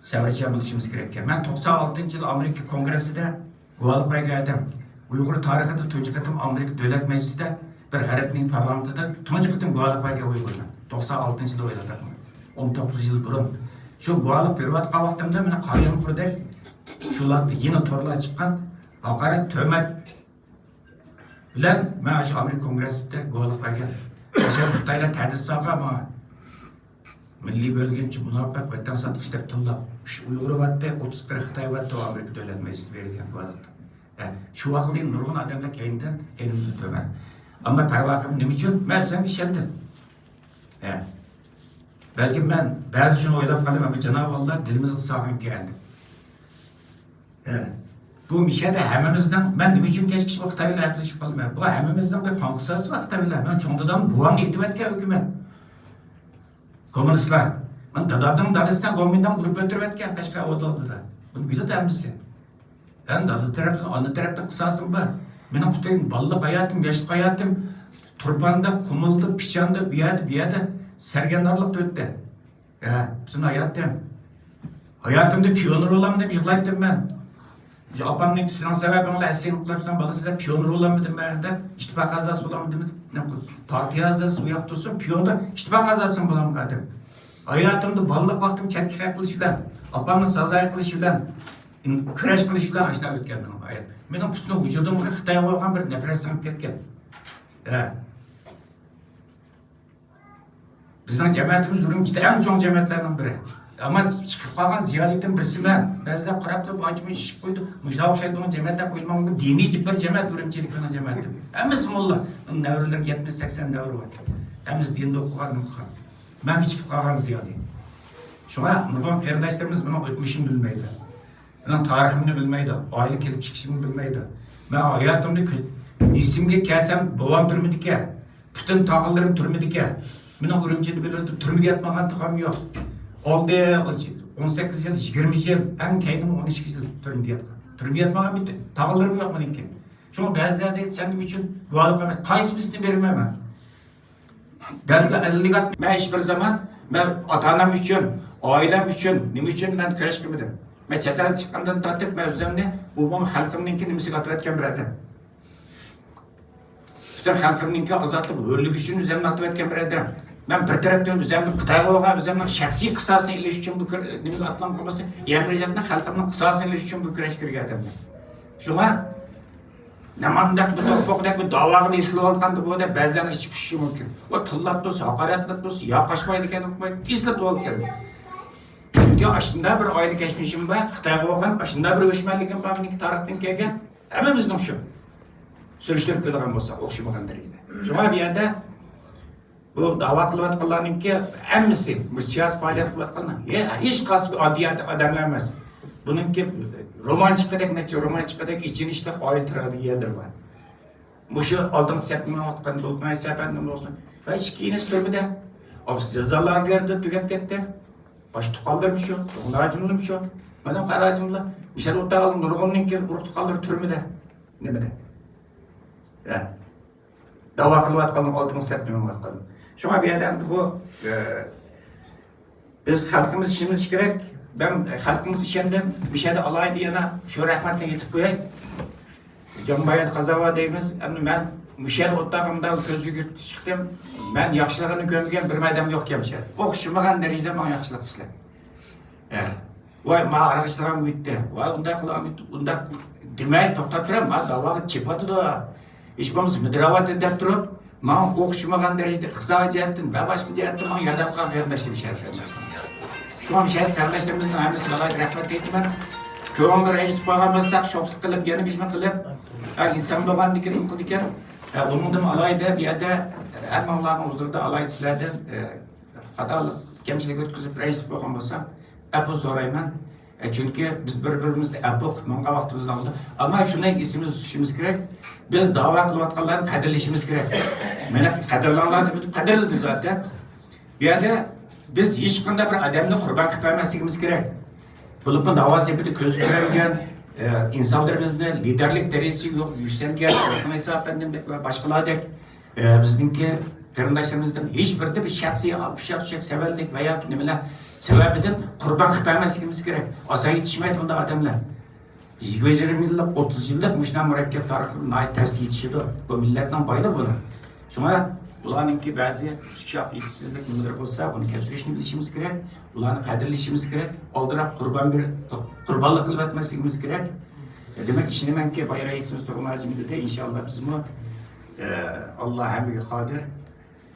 سەۋرچان بولۇشىمىز كېرەككەن. مەن توقسان ئالتىنچى يىل ئامېرىكا كونگرېسسىدا گۇۋاھلىق بەرگەن ئادەم. ئۇيغۇر تارىخىدا تۇنجى قېتىم ئامېرىكا دۆلەت مەجلىسىدە بىر غەربنىڭ پارلامېنتىدا تۇنجى قېتىم گۇۋاھلىق بەرگەن ئۇيغۇرمەن. توقسان ئالتىنچى يىلدا ئويلاپ تاپماڭ. ئون توققۇز يىل بۇرۇن. شۇ گۇۋاھلىق بېرىۋاتقان ۋاقتىمدا مېنى قارىغۇدەك شۇ ۋاقىتتا يېڭى تورلار چىققان ھاقارەت، تۆھمەت بىلەن مەن شۇ ئامېرىكا كونگرېسسىدا گۇۋاھلىق بەرگەن. ئاشۇ خىتايلار تەھدىت سالغان ماڭا. مىللىي بۆلگۈنچى، مۇناپىق، ۋەتەن ساتقۇچى دەپ تىللاپ، ئۈچ ئۇيغۇر بارتتى، ئوتتۇز بىر خىتاي بارتتى، ئۇ ئامېرىكا دۆلەت مەجلىسىدە بېرىلگەن گۇۋاھلىقتا. ھە، شۇ ۋاقىتتا نۇرغۇن ئادەملەر كەينىدىن، كەينىمدىن تۆھمەت. ئەمما پەرۋا قىلمىدىم. نېمە ئۈچۈن؟ مەن ئۆزۈمگە ئىشەندىم. ھە. بەلكىم مەن بەزى شۇنى ئويلاپ قالدىم، بۇ جانابىي ئاللا دىلىمىزغا سالغانكەن دەپ. ھە. بۇ مىشەدە ھەممىمىزنىڭ، مەن نېمە ئۈچۈن كەچكىچە بۇ خىتاي بىلەن ئەپلىشىپ قالدىم؟ بۇ ھەممىمىزنىڭ بىر قان قىساسى بار خىتاي بىلەن. مېنىڭ چوڭ دادام بوۋاڭ ئېتىۋەتكەن ھۆكۈمەت. كوممۇنىستلار. مېنىڭ دادامنىڭ دادىسىنى گومىنداڭ ئۇرۇپ ئۆلتۈرۈۋەتكەن قەشقەر ئوردىلىرىدا. بۇنى بىلىدۇ ھەممىسى. مەن دادا تەرەپتىن، ئانا تەرەپتىن قىساسىم بار. مېنىڭ پۈتۈن بالىلىق ھاياتىم، ياشلىق ھاياتىم تۇرپاندا، قۇمۇلدا، پىچاندا، بۇ يەردە، بۇ يەردە سەرگەردانلىقتا ئۆتتى. ھە، پۈتۈن ھاياتىم. ھاياتىمدا پىيونېر بولامەن دەپ يىغلايتتىم مەن. ئاپامنىڭ سېنىڭ سەۋەبىڭ بىلەن ئەسىرلىك قىلىپ، سەن بالىسى دەپ پىيون روللانمىدىم مەن دەپ، ئىتتىپاق ئەزاسى بولالمىدىم دەپ، پارتىيە ئەزاسى ئۇ ياقتا تۇرسۇن، پىيوندا ئىتتىپاق ئەزاسىمۇ بولالمىغان ئادەم. ھاياتىمدا بالىلىق ۋاقتىم چەتكە خەق قىلىش بىلەن، ئاپامنى سازايى قىلىش بىلەن، كۈرەش قىلىش بىلەن ئاشۇنداق ئۆتكەن مېنىڭ ھاياتىم. مېنىڭ پۈتۈن ۋۇجۇدۇمغا خىتايغا بولغان بىر نەپرەت سىڭىپ كەتكەن. ھە. بىزنىڭ جەمەتىمىز ئۈرۈمچىدە ئەڭ چوڭ جەمەتلەرنىڭ بىرى. ئەمما چىقىپ قالغان زىيالىيدىن بىرسىمەن. بەزىلەر قاراپ تۇرۇپ، ئانچە-مۇنچە ئىشىپ قويدى. مۇشۇلارغا ئوخشايدىغان جەمەت دەپ ئويلىماڭ. بۇ دىنىي بىر جەمەت ئۈرۈمچىدىكى مېنىڭ جەمەتىم. ھەممىسى موللا. ئۇنىڭ نەۋرىلىرى يەتمىش، سەكسەن نەۋرە بار. ھەممىسى دىندا ئوقۇغان، ئوقۇغان. مەنمۇ چىقىپ قالغان زىيالىي. شۇڭا نۇرغۇن قېرىنداشلىرىمىز بۇنىڭ ئۆتمۈشىنى بىلمەيدۇ. مېنىڭ تارىخىمنى بىلمەيدۇ، ئائىلە كېلىپ چىقىشىمنى بىلمەيدۇ. مەن ھاياتىمدا كۆ-، ئېسىمگە كەلسەم، بوۋام تۈرمىدىكەن، پۈتۈن تاغىلىرىم تۈرمىدىكەن. مېنىڭ ئۈرۈمچىدە بىلىۋېتىپ، تۈرمىگە ياتمىغان تاغام يوق. ئالدى ئون سەككىز يىل، يىگىرمە يىل، ئەڭ كەينىمۇ ئون ئىككى يىل تۈرمىدە ياتقان. تۈرمىگە ياتمىغان بىر تاغىلىرىم يوق مېنىڭكى. شۇڭا بەزىلەر دەيدۇ، سەن نېمە ئۈچۈن گۇۋاھلىق بەرمەيسەن؟ قايسى بىرسىنى بېرىمەن مەن؟ دەل ئەللىك ئات-، مەن ھېچ بىر زامان مەن ئاتا-ئانام ئۈچۈن، ئائىلەم ئۈچۈن، نېمە ئۈچۈن مەن كۈرەش قىلمىدىم؟ مەن چەت ئەلگە چىققاندىن تارتىپ مەن ئۆزۈمنى ئومۇمىي خەلقىمنىڭكى نېمىسىگە ئاتىۋەتكەن بىر ئادەم. پۈتۈن خەلقىمنىڭكى ئازادلىق، ھۆرلۈك ئۈچۈن ئۆزۈمنى ئاتىۋەتكەن بىر ئادەم. مەن بىر تەرەپتىن ئۆزۈمنى خىتايغا بولغان ئۆزۈمنىڭ شەخسىي قىساسىنى ئېلىش ئۈچۈن بۇ كۈر-، نېمىگە ئاتلانغان بولسا، يەنە بىر جەھەتتىن خەلقىمنىڭ قىساسىنى ئېلىش ئۈچۈن بۇ كۈرەشكە كىرگەن ئادەم مەن. شۇڭا نېمانداق بىر دوقمۇقدەك بىر داۋاغا ئېسىلىۋالغاندا بۇ دەپ بەزىلەرنىڭ ئىچى پۇشۇشى مۇمكىن. ئۇ تىللاپ تۇرسا، ھاقارەتلەپ تۇرسا، يا قاچمايدىكەن، ئۇقمايدۇ، ئېسىلىپ تۇرۇۋالىدىكەن. چۈنكى ئاشۇنداق بىر ئائىلە كەچمىشىم بار، خىتايغا بولغان ئاشۇنداق بىر ئۆچمەنلىكىم بار، مېنىڭكى تارىختىن كەلگەن. ھەممىمىزنىڭ شۇ. سۈرۈشتۈرۈپ كېلىدىغان بولساق، ئوخشىمىغان دەرىجىدە. شۇڭا بۇ يەردە بۇ داۋا قىلىۋاتقانلارنىڭكى ھەممىسى، مۇشۇ سىياسىي پائالىيەت قىلىۋاتقانلار، ھە، ھېچقايسى بىر ئاددىي ئاد-، ئادەملەر ئەمەس. بۇنىڭكى رومانچىقىدەك، نەچچە رومانچىقىدەك ئېچىنىشلىق ئائىلە تراگېدىيەلىرى بار. مۇشۇ ئالدىنقى سەپتە مېڭىۋاتقان بولۇپمۇ ئەيسا ئەپەندىمۇ بولسۇن. ۋە ئىككى ئىنىسى تۈرمىدە. ئاپىسى جازا لاگېرىدا تۈگەپ كەتتى. باشقا تۇغقانلىرىمۇ شۇ، تۇغقان ھاجىملىرىمۇ شۇ. مانا قارا ھاجىملار. مىشەل ئوتتاغا نۇرغۇننىڭكى ئۇرۇق تۇغقانلىرى تۈرمىدە. نېمىدە؟ ھە. داۋا قىلىۋاتقانلار ئالدىنقى سەپتە مېڭىۋاتقان. شۇڭا بۇ يەردە ئەمدى بۇ، ئە، بىز خەلقىمىز ئىشىنىشى كېرەك. مەن خەلقىمىز ئىشەندىم. مۇشۇ يەردە ئالاھىدە يەنە شۇ رەھمەتنى ئېيتىپ قوياي. جامبايات قازاۋا دەيمىز. ئەمدى مەن مۇشۇ يەردە ئولتۇرغاندا كۆز يۈگۈرتۈپ چىقتىم. مەن ياخشىلىقىنى كۆرمىگەن بىر ئادەم يوق ئىكەن مۇشۇ يەردە. ئوخشىمىغان دەرىجىدە ماڭا ياخشىلىق قىلسىلەر. ھە. ۋاي، ما ئاراق ئىچىدىغان بۇ يىتتى. ۋاي، ئۇنداق قىلغان بۇ يىتتى. ئۇنداق دېمەي، توختاپ تۇرۇڭ. ما داۋاغا چېپىۋاتىدۇ. ھېچ بولمىسا مىدىراۋاتىدۇ دەپ تۇرۇپ، ماڭا ئوخشىمىغان دەرىجىدە ئىقتىسادىي جەھەتتىن ۋە باشقا جەھەتتىن ماڭا ياردەم قىلغان قېرىنداشلىرىم شەرەپ بەرمەسۇن. شۇڭا شەھىت قېرىنداشلىرىمىزنىڭ ھەممىسىگە ئالاھىدە رەھمەت ئېيتىمەن. كۆڭۈلنى رەنجىتىپ قويغان بولساق، شوخلۇق قىلىپ، يەنە بىزمۇ قىلىپ، ھە، ئىنسان بولغاندىن كېيىن نېمە قىلىدىكەن؟ ھە، ئۇنىڭدىن ئالاھىدە بۇ يەردە ھەممىڭلارنىڭ ھۇزۇرىدا ئالاھىدە سىلەردىن، ھە، خاتالىق، كەمچىلىك ئۆتكۈزۈپ، رەنجىتىپ قويغان بولسام، ئەپۇ سورايمەن. ئە، چۈنكى بىز بىر-بىرىمىزنى ئەپۇ قىلىپ ماڭغان ۋاقتىمىزنى ئالدى. ئەمما شۇنى ئېسىمىزدە تۇتۇشىمىز كېرەك، بىز داۋا قىلىۋاتقانلارنى قەدىرلىشىمىز كېرەك. مانا قەدىرلەڭلار دەپ قەدىرلىدى زاتەن. بۇ يەردە بىز ھېچقانداق بىر ئادەمنى قۇربان قىلىپ بەرمەسلىكىمىز كېرەك. بولۇپمۇ داۋا سېپىدە كۆزى كۆرۈنگەن، ئە، ئىنسانلىرىمىزنى، لىدەرلىك دەرىجىسى يۇ-، يۈكسەلگەن ئوتمۇن ئەيسا ئەپەندىم بەك ۋە باشقىلاردەك، ئە، بىزنىڭكى قېرىنداشلىرىمىزدىن ھېچ بىرىدە بىر شەخسىي ئۇششاق-چۈششەك سەۋەنلىك ۋە ياكى نېمىلەر سەۋەبىدىن قۇربان قىلىپ بەرمەسلىكىمىز كېرەك. ئاسان يېتىشمەيدۇ بۇنداق ئادەملەر. يىگىرمە يىللىق، ئوتتۇز يىللىق مۇشۇنداق مۇرەككەپ تارىخلىرى ناھايىتى تەستە يېتىشىدۇ. بۇ مىللەتنىڭ بايلىقى بۇلار. شۇڭا بۇلارنىڭكى بەزى ئۇششاق يېتىشسىزلىك نېمىلىرى بولسا، بۇنى كەچۈرۈشنى بىلىشىمىز كېرەك. بۇلارنى قەدىرلىشىمىز كېرەك. ئالدىراپ قۇربان بېرىپ، قۇربانلىق قىلىۋەتمەسلىكىمىز كېرەك. دېمەك، ئىشىنىمەنكى، بايا رەئىسىمىز تۇرغۇن ھاجىم دېدى، ئىنشاللا بىزمۇ، ئە، ئاللا ھەممىگە قادىر.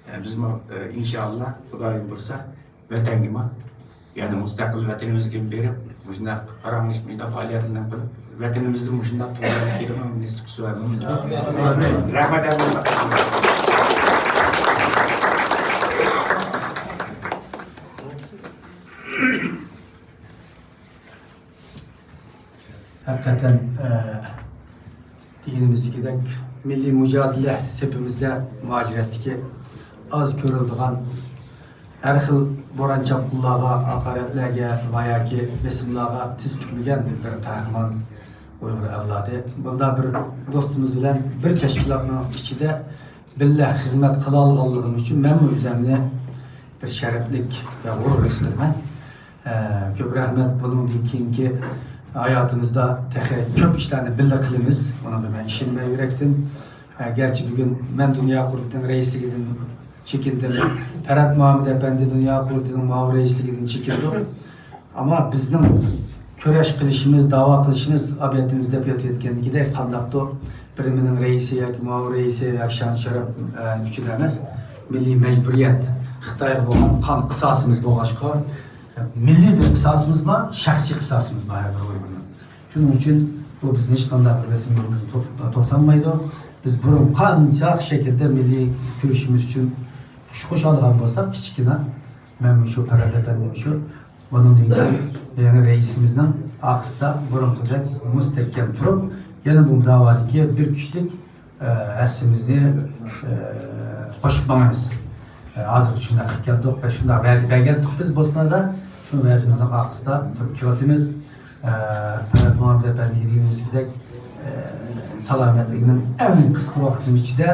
ئە، بىزمۇ، ئە، ئىنشاللا، خۇدايىم بۇيرۇسا، ۋەتەنگىمۇ، يەنى مۇستەقىل ۋەتىنىمىزگە بېرىپ، مۇشۇنداق پاراڭلىشىپ، مۇنداق پائالىيەتلەرنى قىلىپ، ۋەتىنىمىزدە مۇشۇنداق تۇغۇلغان يېرىمۇ نېسىپ قىلسۇن. رەھمەت، ھەممىڭلارغا. ھەقىقەتەن، ئە، دېگىنىمىزدىكىدەك، مىللىي مۇجادىلە سېپىمىزدە مۇھاجىرەتتىكى ئاز كۆرۈلىدىغان، ھەر خىل بوران چاپقۇنلارغا، ھاقارەتلەرگە ۋە ياكى بېسىملارغا تىز پۈكمىگەن بىر قەھرىمان ئۇيغۇر ئەۋلادى. بۇنداق بىر دوستىمىز بىلەن بىر تەشكىلاتنىڭ ئىچىدە بىللە خىزمەت قىلالىغانلىقىم ئۈچۈن مەنمۇ ئۆزۈمنى بىر شەرەپلىك ۋە غۇرۇر ھېس قىلىمەن. ئە، كۆپ رەھمەت. بۇنىڭدىن كېيىنكى ھاياتىمىزدا تېخى كۆپ ئىشلارنى بىللە قىلىمىز. ئۇنىڭغا مەن ئىشىنىمەن يۈرەكتىن. ئە، گەرچە بۈگۈن مەن دۇنيا قۇرۇلتىيىنىڭ رەئىسلىكىدىن چېكىندىم، پەرھات مۇھەممەد ئەپەندى دۇنيا قۇرۇلتىيىنىڭ مۇئاۋىن رەئىسلىكىدىن چېكىندۇق. ئەمما بىزنىڭ كۈرەش قىلىشىمىز، داۋا قىلىشىمىز ئابىيەتىمىز دەپ يېتىۋەتكەندىكىدەك قانداقتۇر بىرىمىنىڭ رەئىسى ياكى مۇئاۋىن رەئىسى ياكى شان شەرەپ، ئە، ئۈچۈن ئەمەس، مىللىي مەجبۇرىيەت، خىتايغا بولغان قان قىساسىمىز بولغاچقا، مىللىي بىر قىساسىمىز بار، شەخسىي قىساسىمىز بار ھەر بىر ئۇيغۇرنىڭ. شۇنىڭ ئۈچۈن بۇ بىزنى ھېچقانداق بىر رەسمىي يولىمىزنى توس-، توسالمايدۇ. بىز بۇرۇن قانچە شەكىلدە مىللىي كۈرىشىمىز ئۈچۈن كۈچ قوشالىغان بولساق، كىچىككىنە مەن شۇ پەرھات ئەپەندىم شۇ، بۇنىڭدىن كېيىن يەنە رەئىسىمىزنىڭ ئارقىسىدا بۇرۇنقىدەك مۇستەھكەم تۇرۇپ، يەنە بۇ داۋادىكى بىر كۈچلۈك، ئە، ھەسسىمىزنى، ئە، قوشۇپ ماڭىمىز. ئە، ھازىرغىچە شۇنداق قىلىپ كەلدۇق ۋە شۇنداق ۋەدە بەرگەنتۇق بىز بوسنادا. شۇ ۋەدىمىزنىڭ ئارقىسىدا تۇرۇپ كېلىۋاتىمىز. ئە، پەرھات مۇھەممەد ئەپەندىگە دېگىنىمىزدەك، ئە، سالامەتلىكىنىڭ ئەڭ قىسقا ۋاقىتنىڭ ئىچىدە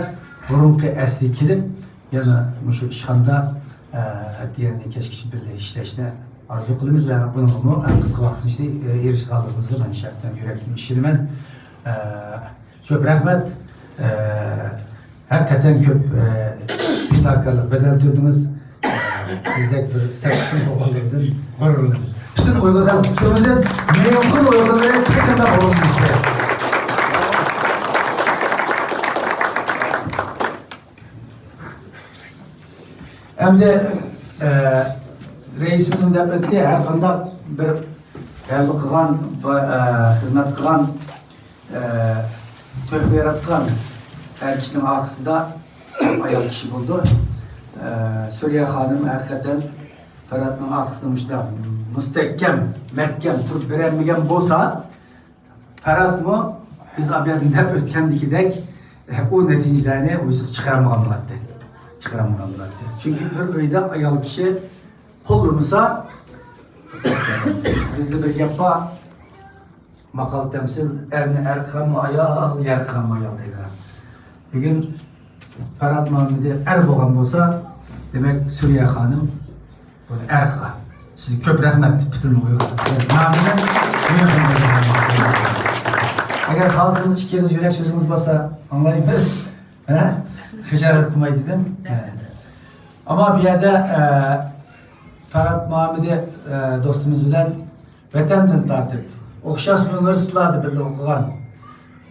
بۇرۇنقى ئەسلىگە كېلىپ، يەنە مۇشۇ ئىشخانىدا، ئە، ئەتىگەندىن كەچكىچە بىللە ئىشلەشنى ئارزۇ قىلىمىز ۋە بۇنىڭغىمۇ ئەڭ قىسقا ۋاقىتنىڭ ئىچىدە، ئە، ئېرىشىدىغانلىقىمىزغا مەن شەخسەن يۈرەكتىن ئىشىنىمەن. ئە، كۆپ رەھمەت. ئە، ھەقىقەتەن كۆپ، ئە، پىداكارلىق بەدەل تۆلىدىڭىز. ئە، بىزدەك بىر سەپسىز بولغانلىقىدىن غۇرۇرلىنىمىز. پۈتۈن ئۇيغۇر خەلقى شۇنىڭدىن مېڭىقۇن ئۇيغۇرلىرى قېتىمدا غۇرۇرلىنىشى. ئەمدى، ئە، رەئىسىمىزمۇ دەپ ئۆتتى، ھەر قانداق بىر غەلىبە قىلغان، ئە، خىزمەت قىلغان، ئە، تۆھپە ياراتقان ئەر كىشىنىڭ ئارقىسىدا ئايال كىشى بولىدۇ. ئە، سۈرىيە خانىم ھەقىقەتەن پەرھاتنىڭ ئارقىسىدا مۇشۇنداق مۇستەھكەم، مەھكەم تۇرۇپ بېرەلمىگەن بولسا، پەرھاتمۇ بىز ئابىيەدىن دەپ ئۆتكەندىكىدەك، ئۇ نەتىجىلەرنى ۋۇجۇدقا چىقىرالمىغان بولاتتى. چىقىرالمىغان بولاتتى. چۈنكى بىر ئۆيدە ئايال كىشى قوللىمىسا، بىزدە بىر گەپ بار، ماقال تەمسىل، «ئەرنى ئەر قىلغانمۇ ئايال، يەر قىلغانمۇ ئايال» دەيدىغان. بۈگۈن پەرھات مۇھەممىدى ئەر بولغان بولسا، دېمەك، سۈرىيە خانىم بۇنى ئەر قىلغان. سىزگە كۆپ رەھمەت، پۈتۈن ئۇيغۇر نامىدىن. ئەگەر خالىسىڭىز، ئىككىڭىز يۈرەك سۆزىڭىز بولسا ئاڭلايمىز. ھە؟ خىجالەت قىلماي دېدىم. ھە. ئەمما بۇ يەردە، ئە، پەرھات مۇھەممىدى، ئە، دوستىمىز بىلەن ۋەتەندىن تارتىپ، ئوخشاش ئۇنىۋېرسىتېتلاردا بىللە ئوقۇغان،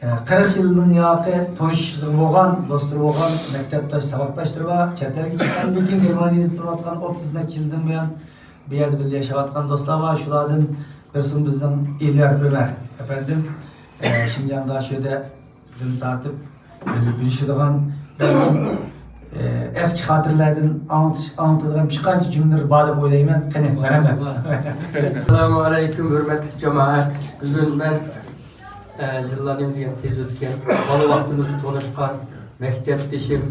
ئە، قىرىق يىلدىن ياقى تونۇشلۇقى بولغان، دوستلىرى بولغان، مەكتەپداش، ساۋاقداشلىرى بار، چەت ئەلگە كەتكەندىن كېيىن گېرمانىيەدە تۇرۇۋاتقان ئوتتۇز نەچچە يىلدىن بۇيان بۇ يەردە بىللە ياشاۋاتقان دوستلار بار. شۇلاردىن بىرسىمۇ بىزنىڭ ئېلىيار ئۆمەر ئەپەندىم، ئە، شىنجاڭدا شۇ يەردە دىن تارتىپ، بىللە بىلىشىدىغان، بەلكىم، ئە، ئەسكى خاتىرىلەردىن ئاڭلىتىش، ئاڭلىتىدىغان بىر قانچە جۈملىلىرى بار دەپ ئويلايمەن. قېنى، مەرھەمەت. ئەسسالامۇ ئەلەيكۇم، ھۆرمەتلىك جامائەت. بۈگۈن مەن، ئە، يىللار نېمە دېگەن تېز ئۆتكەن، بالا ۋاقتىمىزدا تونۇشقان مەكتەپدىشىم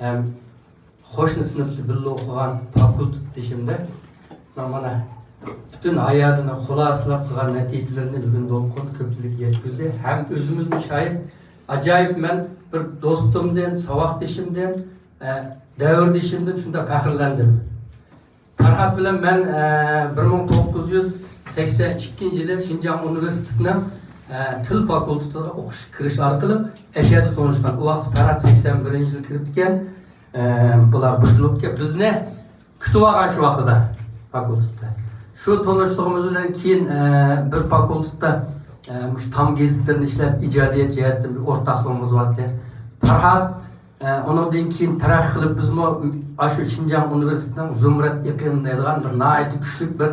ھەم قوشنا سىنىپتا بىللە ئوقۇغان فاكۇلتېتدىشىمدە مانا پۈتۈن ھاياتىنى خۇلاسىلاپ قىلغان نەتىجىلىرىنى بۈگۈن دولقۇن كۆپچىلىككە يەتكۈزدى. ھەم ئۆزىمىزمۇ شاھىت. ئاجايىپ، مەن بىر دوستۇمدىن، ساۋاقدىشىمدىن، ئە، دەۋردىشىمدىن شۇنداق پەخىرلەندىم. پەرھات بىلەن مەن، ئە، بىر مىڭ توققۇز يۈز سەكسەن ئىككىنچى يىلى شىنجاڭ ئۇنىۋېرسىتېتىنىڭ، ئە، تىل فاكۇلتېتىغا ئوقۇش كىرىش ئارقىلىق ئەشەدە تونۇشقان. ئۇ ۋاقىتتا پەرھات سەكسەن بىرىنچى يىلى كىرىپتىكەن. ئە، بۇلار بىر يىل ئۆتكەن. بىزنى كۈتۈۋالغان شۇ ۋاقتىدا فاكۇلتېتتا. شۇ تونۇشلۇقىمىز بىلەن كېيىن، ئە، بىر فاكۇلتېتتا، ئە، مۇشۇ تام گېزىتلىرىنى ئىشلەپ، ئىجادىيەت جەھەتتىن بىر ئورتاقلىقىمىز بارتتى. پەرھات، ئە، ئۇنىڭدىن كېيىن تەرەققىي قىلىپ، بىزمۇ ئاشۇ شىنجاڭ ئۇنىۋېرسىتېتىنىڭ زۇمرەت ئېقىم دەيدىغان بىر ناھايىتى كۈچلۈك بىر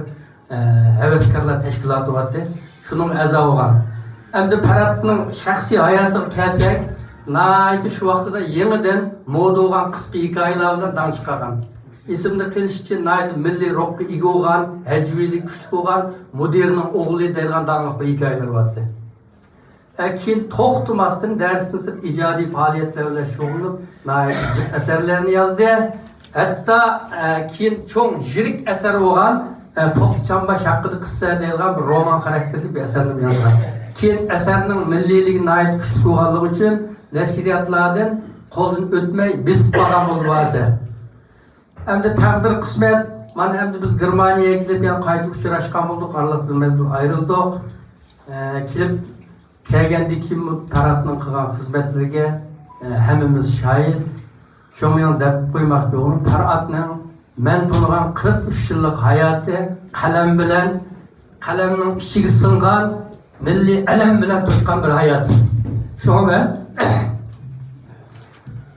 ئە، ھەۋەسكارلار تەشكىلاتى بارتتى. شۇنىڭ ئەزا بولغان. ئەمدى پەرھاتنىڭ شەخسىي ھاياتىغا كەلسەك، ناھايىتى شۇ ۋاقتىدا يېڭىدىن مودا بولغان قىسقا ھېكايىلەر بىلەن داڭ چىقارغان. ئېسىمدە قېلىشىچە، ناھايىتى مىللىي روھقا ئىگە بولغان، ھەجۋىيلىكى كۈچلۈك بولغان، مۇدىرنىڭ ئوغلى دەيدىغان داڭلىق بىر ھېكايىلىرى بارتتى. ئە، كېيىن توختىماستىن دەرستىن سىرت ئىجادىي پائالىيەتلەر بىلەن شۇغۇللىنىپ، ناھايىتى جىق ئەسەرلەرنى يازدى. ھەتتا، ئە، كېيىن چوڭ يىرىك ئەسەر بولغان، ئە، توختى چامباش ھەققىدە قىسسە دەيدىغان بىر رومان خاراكتېرلىك بىر ئەسەرنىمۇ يازغان. كېيىن ئەسەرنىڭ مىللىيلىكى ناھايىتى كۈچلۈك بولغانلىقى ئۈچۈن نەشرىياتلاردىن قولدىن ئۆتمەي بېسىتىپ قالغان بولدى بۇ ئەسەر. ئەمدى تەقدىر قىسمەت، مانا ئەمدى بىز گېرمانىيەگە كېلىپ يەنە قايتا ئۇچراشقان بولدۇق، ئارىلىق بىر مەزگىل ئايرىلدۇق. ئە، كېلىپ كەلگەندىن كېيىن پەرھاتنىڭ قىلغان خىزمەتلىرىگە، ئە، ھەممىمىز شاھىت. شۇڭا مېنىڭ دەپ قويماقچى بولغىنىم، پەرھاتنىڭ مەن تونۇغان قىرىق ئۈچ يىللىق ھاياتى قەلەم بىلەن، قەلەمنىڭ ئىچىگە سىڭغان مىللىي ئەلەم بىلەن توشقان بىر ھايات. شۇڭا مەن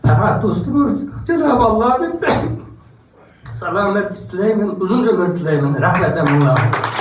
پەرھات دوستۇمغا جانابى ئاللادىن سالامەتلىك تىلەيمەن، ئۇزۇن ئۆمۈر تىلەيمەن. رەھمەت ھەممىڭلارغا.